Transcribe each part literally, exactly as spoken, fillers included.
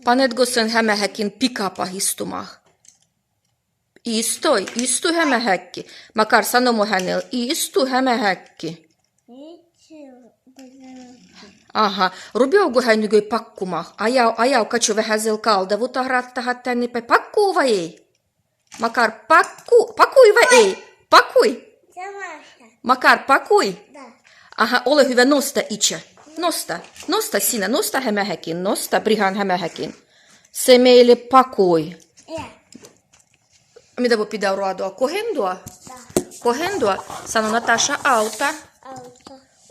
Panetgo sen hämä häkin pikapah istuma? Istoi, istu hämä häkki. Makár, sanomo hänel, istu hämä häkki. Aha, rubeavgo hä nygöi pakkuma? Ajao, ajao, kačo vähäsel kaldavut rattahat tänne päin. Pakkuu vai ei? Makár, pakkuu, pakkui vai ei? Pakkui. Makár, pakkui? Aha, ole hyvä, nosta iče. Nosta, nosta sinä, nosta hämä häkin, nosta, brihan hämä häkin. Se meille pakkui. Mida bo pidä ruđa? Kohendua? Kohendua. Sano, Nataša, auta.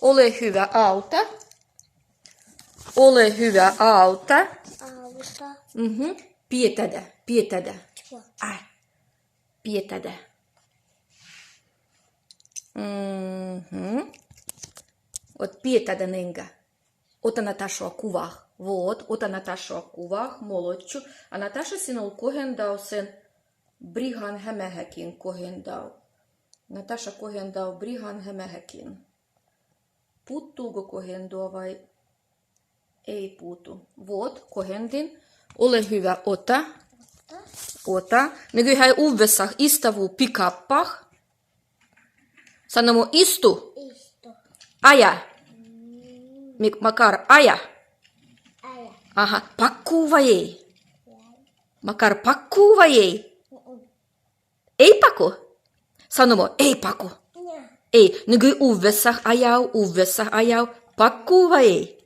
Ole hyvä, auta. Ole hyvä, auta. Mhm. Pietädä, pietädä. Ai. Pietädä. Mhm. Ot pietädä nengä. Ota Nataša kuva. Vot, ota Nataša kuva, molodčo. A Nataša sinol kohendao sen brihan hämä häkin kohendao. Nataša kohendao brihan hämä häkin. Puuttuugo kohendua vai ei puutu? Vot, kohendin. Ole hyvä, ota. Ota. Nygöi hä uvvesah istavu pikapah. Sanomo istu. Istu. Aja. Makár aja. Aja. Aha, pakkuu vai ei? Makár pakkuu vai ei? Ei pakku. Sanomo ei pakku. Ei, nygöi uvvesah ajao, uvvesah ajao. Pakkuu vai ei?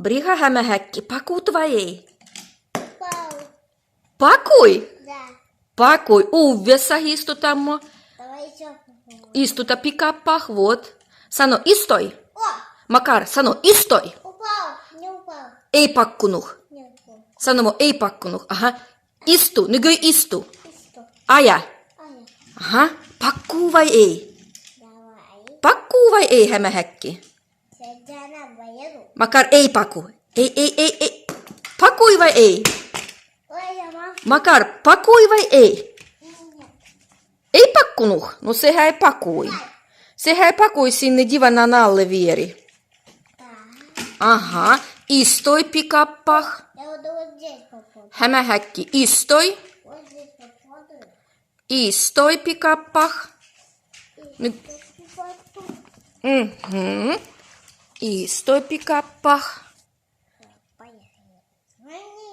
Briha hämä häkki, pakkut vai ei? Pakkui. Pakkui, uvvesah istutammo. Istuta pikapah, vot. Sano istoi. Makár, sano istoi. Ei pakkunuh. Sanomo ei pakkunuh, aha. Istu, nygöi istu. Aja. Aha, pakkuu vai ei? Pakkuu vai ei hämä häkki? Makár ei pakku. Ei, ei, ei, ei. Pakkui vai ei? Makár pakkui vai ei? Ei pakkunuh. No se hä pakkui. Se hä pakkui sinne divanan alle vieri. Aha, istoi pikapah. Hämä häkki istoi. Istoi pikapah. Mhm. Istoi pikapah.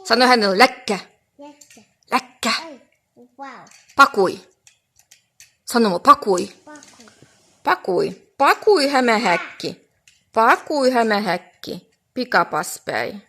Sano hänel läkkä. Läkkä. Pakkui. Sanomo pakkui. Pakkui. Pakkui hämä häkki. Pakkui hämä häkki. Pikapahas päin.